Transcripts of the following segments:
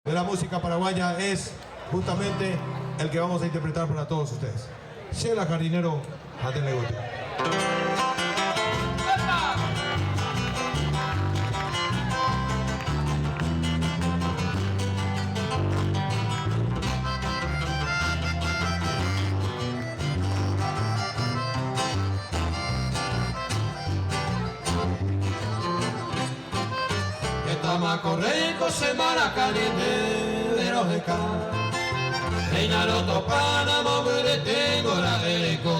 De la música paraguaya es justamente el que vamos a interpretar para todos ustedes. Sheila Jardinero, Atenle Hetama korréiko che mbaraka nde roheka Péina rotopána mombyreténgo ra'e reko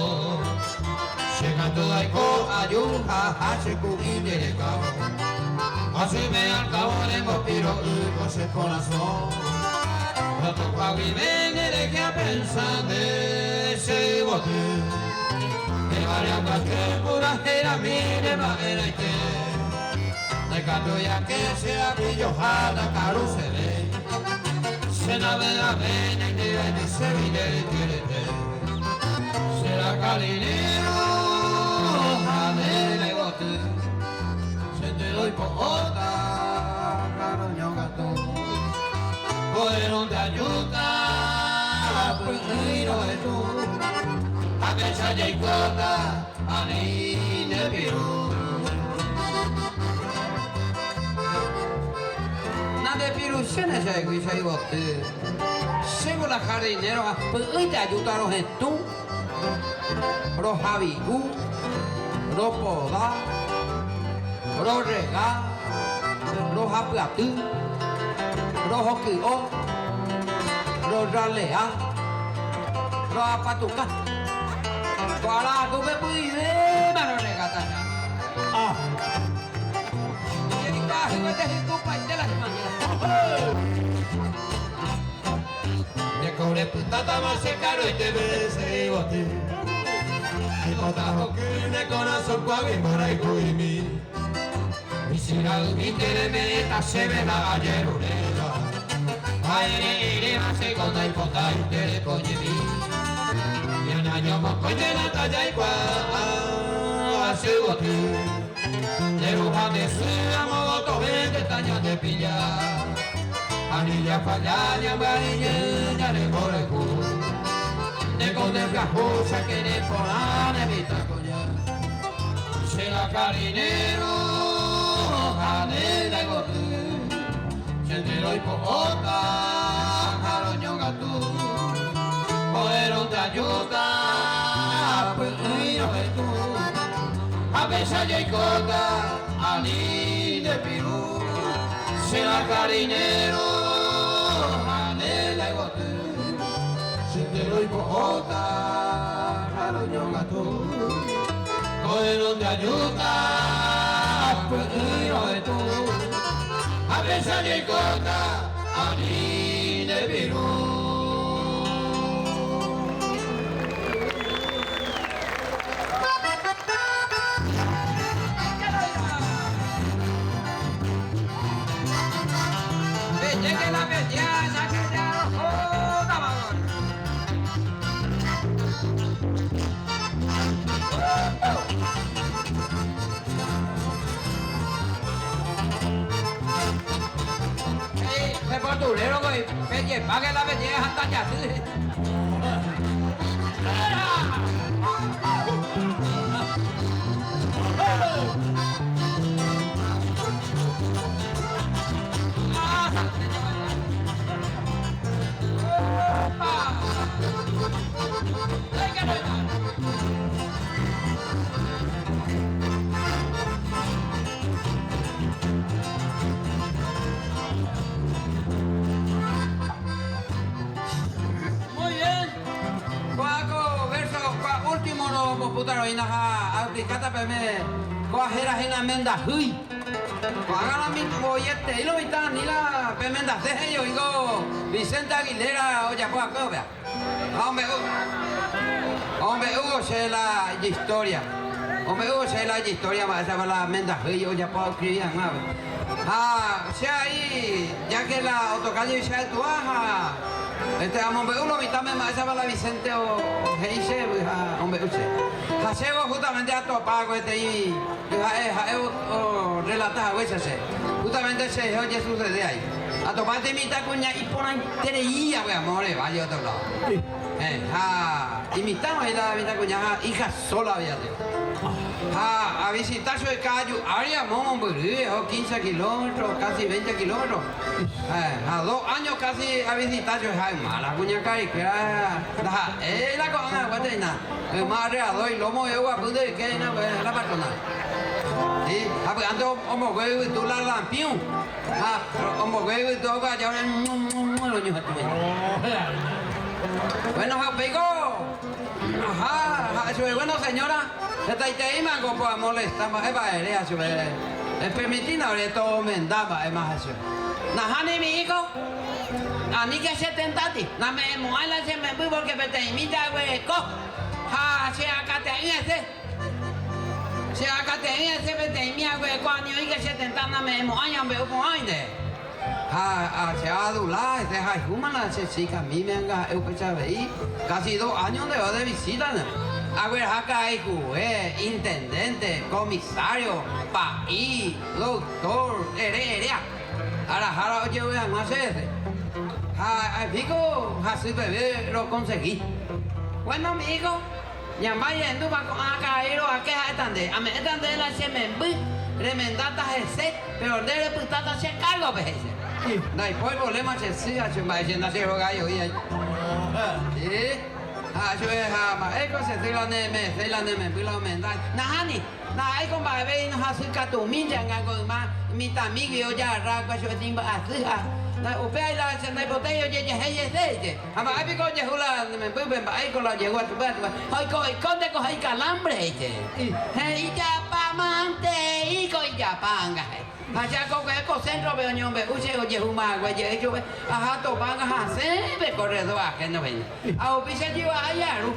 Che katu aiko aju ha ha che ku'i nde rekávo Asyme alkávo rembopiro'y ko che korasõ Rotopa guive nde rehe apensa nde che yvoty Pévare ambyaty purahéirami ne mba'erãite Ndaikatúi ake che apijoha ndakaru cheve, che nave'avéi naindyvéi che vire ykerete. Che rakarirĩrõ ha nde regoty, che nde roipo'óta karuñongatu. Ko'ẽrõ nde ajúta py'ỹi rohetu, ha péicha jaikóta. Ani nde piru. Nande piru chéne che aigui che yvoty. Chéngo la jardinero ha py'ỹinte ajúta rohetũ, rohavi'u, ropoda, rorrega, rohapyaty, rohoky'o, rorralea, roapatuka. Ko ára akúpe py'ivéma roregáta che. Ah. Ojeikuaa hyguete hykupaite la che. Ne kore pytátama che karueteve che yvoty. Aipota hoky ne korasõ kuágui mborayhu'imi. Michĩra'ymínte reme'ẽta chéve la ajeruréva. Ha ere eréva chéko ndaipotái nde reko ñemi. Ñane año mokõi térã tajaikuaa che yvoty. Nde ru ha nde sy amo gotove tetã ñande pilla. Ani jafalla ñambyai jey ñane mborayhu. Ndéko nde pyahu cháke reporã ne mitã kuña. Che la karinero ha nde la yvoty, che nde roipo'óta ha roñongatu, ko'ẽrõ nde ajúta py'ỹi rohetũ, ha péicha jaikóta ani nde piru. Che la karinero ha nde la yvoty, che nde roipo'óta ha roñongatu. Ko'ẽrõ nde ajúta py'ỹi rohetũ, ha péicha jaikóta ani nde piru. Peje la peje cháke ja rohótama. Sepulturero voi, pejepáke la peje hasta jasy. Muy bien. Ko'ã ko verso ko'ã último rombopúta roína ha aexplikáta peẽme ko'ã héra hína mendahýi. Ko'ág̃a la voietei lo mitã ani la pe mendase he'i oĩko Vicente Aguilera ojapo va'ekue upéva. Ha ombe'u, ombe'úvo che la ijistoria, ombe'úvo che la ijistoria mba'éichapa la mendahýi ojapo oskrivi hag̃ua. Ha che aĩ ya ke la otoka jey che aetua ha este amombe'u lo mitãme mba'éichapa la Vicente he'i chéve ha ombe'u che. Ha chévo justamente atopa gueteri ha'e ha'e orrelata haguéicha che. Justamente cherehe ojesucede ai. Atopáte mitãkuña iporãiterei hague amo ore valle otro lado. Eh, ha imitã oĩ la mitãkuña ha hija sola había sido. Ha avisita chupe ka'aju ári amo mombyry, oho 15 kilómetros, casi 20 kilómetros. Eh, ha dos años casi avisita chupe ha yma la kuñakarikuéra ndaha'éi la ko'ág̃a gueterina. Yma arreador ilómo oĩ oguapy nde yke hína la patrona. Sí, ha py'ánte ombogue yvytu la lampiũ. Ha ombogue yvytu oka aja ore roñohetũ hína. Bueno, ha upéiko aha ha'e chupe, bueno señora, hetaiteímango ko amolesta mba'épa ere ha chupe, epermitína ore tomenda mba'éma ha chupe. Nahániri hijo, aníke che tentáti, name'ẽmo'ãi la che memby porque peteĩmínte aguereko ha che akate'ỹ hese. Che akate'ỹ hese peteĩmi aguereko ani oĩke che tenta name'ẽmo'ãi ambe'u porãinte. Ha che adula hese hayhúma la che chica míme anga ha'e upéicha avei, casi dos años nde va de visita ne. Agueraha karai juez, intendente, comisario, pa'i, doctor, ere eréa. Arahára ojevy hag̃ua che hese. Ha aipíko hasy peve rokonsegi. Bueno, mi hijo, ñambái rehendúpa ko'ã karai ro'ake ha'éta nde. Ame'ẽta ndéve la che memby, remendáta hese, péro nde repytáta che kárgope, he'i che. Ndaipói provléma che sy ha che mba'e che ndacherógai oĩ aĩ. Sí. Ha chupe, ha mba'éiko che sy la neme'ẽséi la ne memby la omenda. Nahániri. Ndaha'éiko mba'eve inohasykatumi anga ko yma mitãmígui ojagarra kua chupe imba'asy ha upéva la che ndaipotái ojejahéi hese he'íje. Ha mba'e piko ojehu la ne membýpe, mba'éiko la ojehúva chupe ha chupe ha oiko oikónte ko ha ikalámbre he'íje. He'i ijapámante iko ijapa anga he'i. Ha che akokuehe ko centro-pe oñombe'u che ojehúma hague jey chupe aha topa anga hasẽ pe corredor ajeno hína. Ha upéicha jeva'a jaru,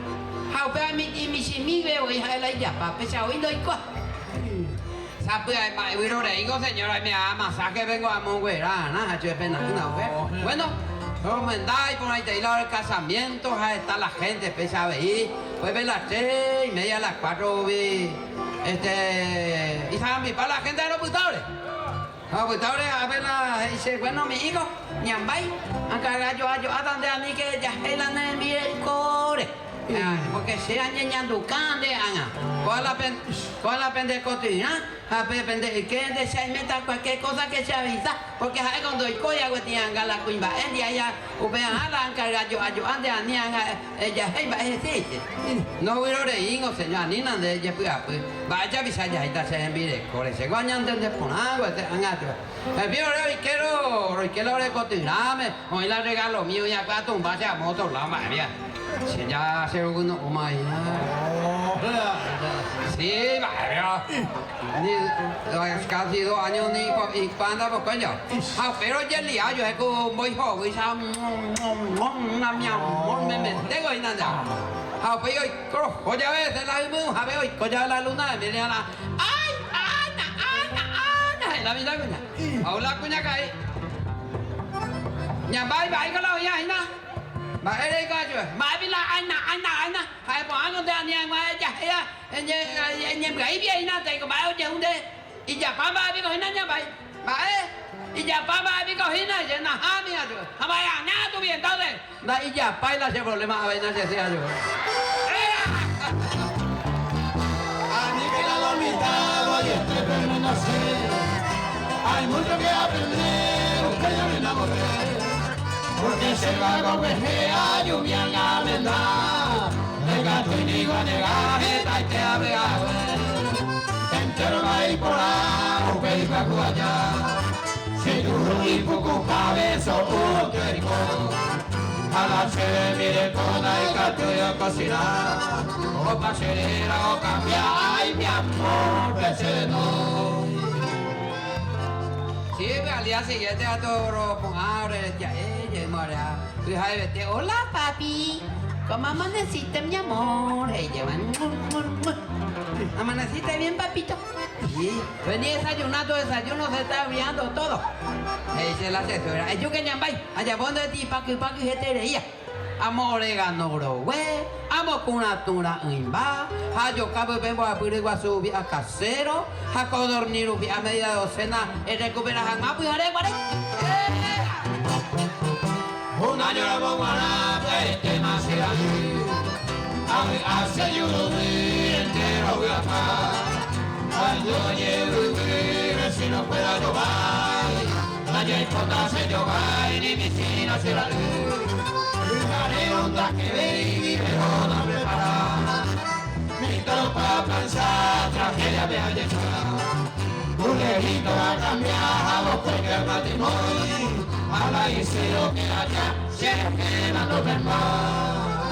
ha upéva michĩmive voi ha'e la ijapa, péicha voi ndoikuaa. Sapy'a mba'e reíngo señora oime'ã masaje vengo amonguera arã ha chupe pena'ỹna upe. Bueno, romenda iporãitei la ore casamiento ha heta la gente péicha avei, oime las tres y media, las cuatro gui este isarambipa la gente ha ropyta ore. Ha opyta ore ápe la he'i che, Bueno, mi hijo, ñambái, ankarga jo'a jo'áta nde aníke jahéi la ne rembirekóre. Porque che añeñanduka nde ág̃a. Kóa la pe, kóa la pende kotyrã ha pe pende ykénte che aiméta cualquier cosa que che avisa, porque ha'éko ndoikói aguetĩ anga la kuimba'e ndiaia upearã la ankarga jo'a jo'a nde ani ág̃a Ejahéi mba'e hese he'ise. Novyroreíngo, Señor, anína nde ejepy'apy. Mba'éicha apicha jahéita che rembirekóre. Chéko añantende porã guete ág̃a atyva. Hepi ore oikéro, roike la ore kotyrãme, oĩ la regalomi oĩ akue atumba che amo otro lado mba'évia. Che ja che ruguno'õma aína. Sí, mba'évia. Ni casi dos años ni ikuánda pokõi jo. Ha upéro ojelia ojuehe ku mbói hovýicha mi amor memetéko hína nde. Ha upéi oiko roho jave hese la yvy'ũhápe oiko jave la luna de miel la ái Ana Ana Ana he'i la mitãkuña. Ha ou la kuñaka'i. Ñambái mba'éiko la oĩva hína. Mba'e reiko ajuve. Mba'épi la Ana Ana Ana. Ha'e porãko nde ani hag̃ua ejahéa Eñembyai hína nde mba'e ojehu nde ijapa mba'e piko hína ñamba'e. Mba'e ijapa mba'e piko hína che nahámi aju. Ha mba'e aña tuvi entonces. Nda'ijapái la che problema avei na che sy aju. Ani que la lo mitad hoy este pero no sé. Hay mucho que aprender, usted yo me enamoré. Porque se va con vejea, lluvia en la menda. Sí, pero al día siguiente a todo ropu'ã ore retia'e jeýma ore ha pyharevete, Hola papi, ¿cómo amaneciste mi amor? He'i jeva, ¿Amaneciste bien papito? Sí, vení a desayunar, tu desayuno se está enfriando todo. He'i che la che suegra, ejúke ñambái, ajapo nde tipaky paky hetereía. Amo orégano rogue, amo kuratũ ra'ỹimba, ha ajoka pype mbohapy ryguasu rupi akaséro, ha codorniz rupi a media docena errekupera hag̃ua pyhare guare. Un año la bombará, este más será Hace yurubí, entero voy a Cuando llegue, si no fuera yo va. Nadie importa se yo va, ni mi sino será Haré onda que ve y me no prepara. Mi toro pa' planchar, tragedia me ha llevado. Un lejito a cambiar, a vos que el matrimonio. A la y se lo que allá, se queda no más.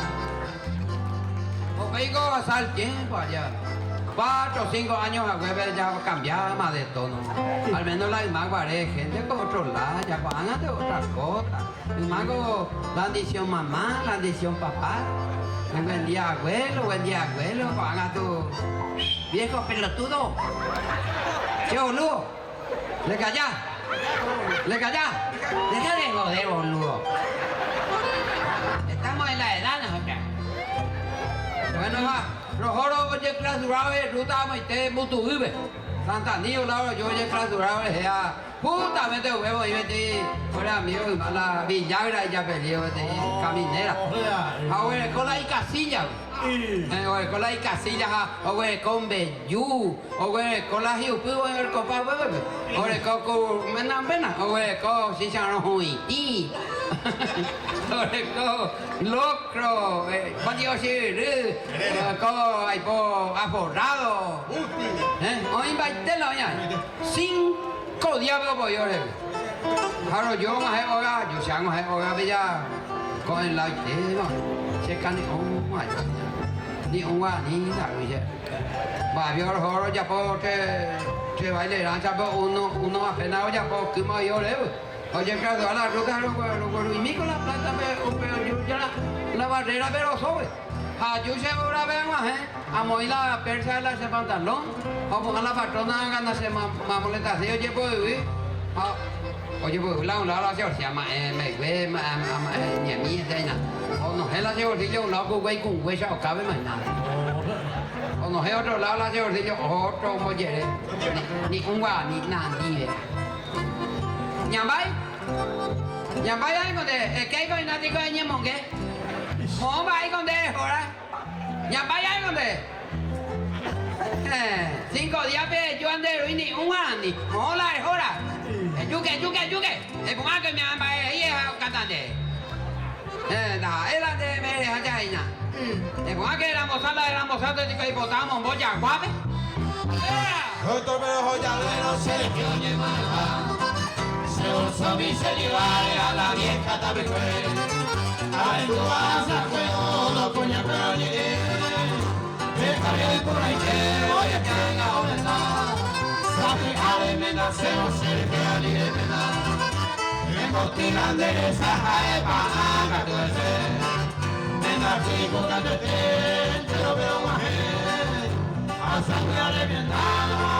Oigo, pasar el tiempo allá. 4 o 5 años a hueve ya cambiaba más de tono. Al menos la imago haré gente con otro lado, ya van de otra cosa. Imago, la bendición mamá, la bendición papá. Buen día abuelo, buen día abuelo, van a tu viejo pelotudo. Che boludo, le callá, le callá. Deja de joder, boludo. Estamos en la edad nosotros. Bueno, va. Los oye clausurado de ruta maite mutuibe. Santanío, lado yo oye clausurado ya. Justamente huevo y metí fuera amigo la Villagra y ya peleó caminera. A con la y casilla. O con la y casilla, o con Bellú, o con la jiupu, o con pa o con mena mena, o con chicharrón huití. O con locro, con aipo aforrado. Hoy baitela ya. 5 diablos por yo. Claro, yo más oga, yo se hago oga ya con el aire, se cane oh ay. Ni un ni la dice. Va vio joro ya por que que baile lanza por uno uno apenas ya por que más yo le. Oye, claro, a la ruta lo y mi con la plata pero yo ya la barrera pero sobre. A yo se ahora vean más, eh. A mover la persa de la ese pantalón. O pongan la patrona ganarse más molestación, oye, pues vivir. Oye, pues la un lado la se llama me ve ma ni mi esa O no es la bolsillo un lado con güey con güey o cabe más nada. O no es otro lado la bolsillo otro mollere. Ni un guá ni nada ni. Ñambay. Ñambay ahí con de que hay con natico de ñemongue. Mo va ahí con de ahora. Ñambay ahí con de 5 días pe yo ande ni un ni. Hola hora. Yuque, yuque, yuque. Ponga que me amba ahí cantante. Da, él ande me deja ya ahí na. Ponga que la mozada, la mozada de que botamos boya guape. Otro pero ya se le oye mal. Se uso mi se a la vieja tabe Ay, tu vas a juego, no coña pero llegué. Me cargué por ahí que voy a que la hora. Sabe ale mena se o se que ali mena. Me motilan de esa jae pa aga tu ese. Mena chico cantete, pero veo más. A sangre ale mena.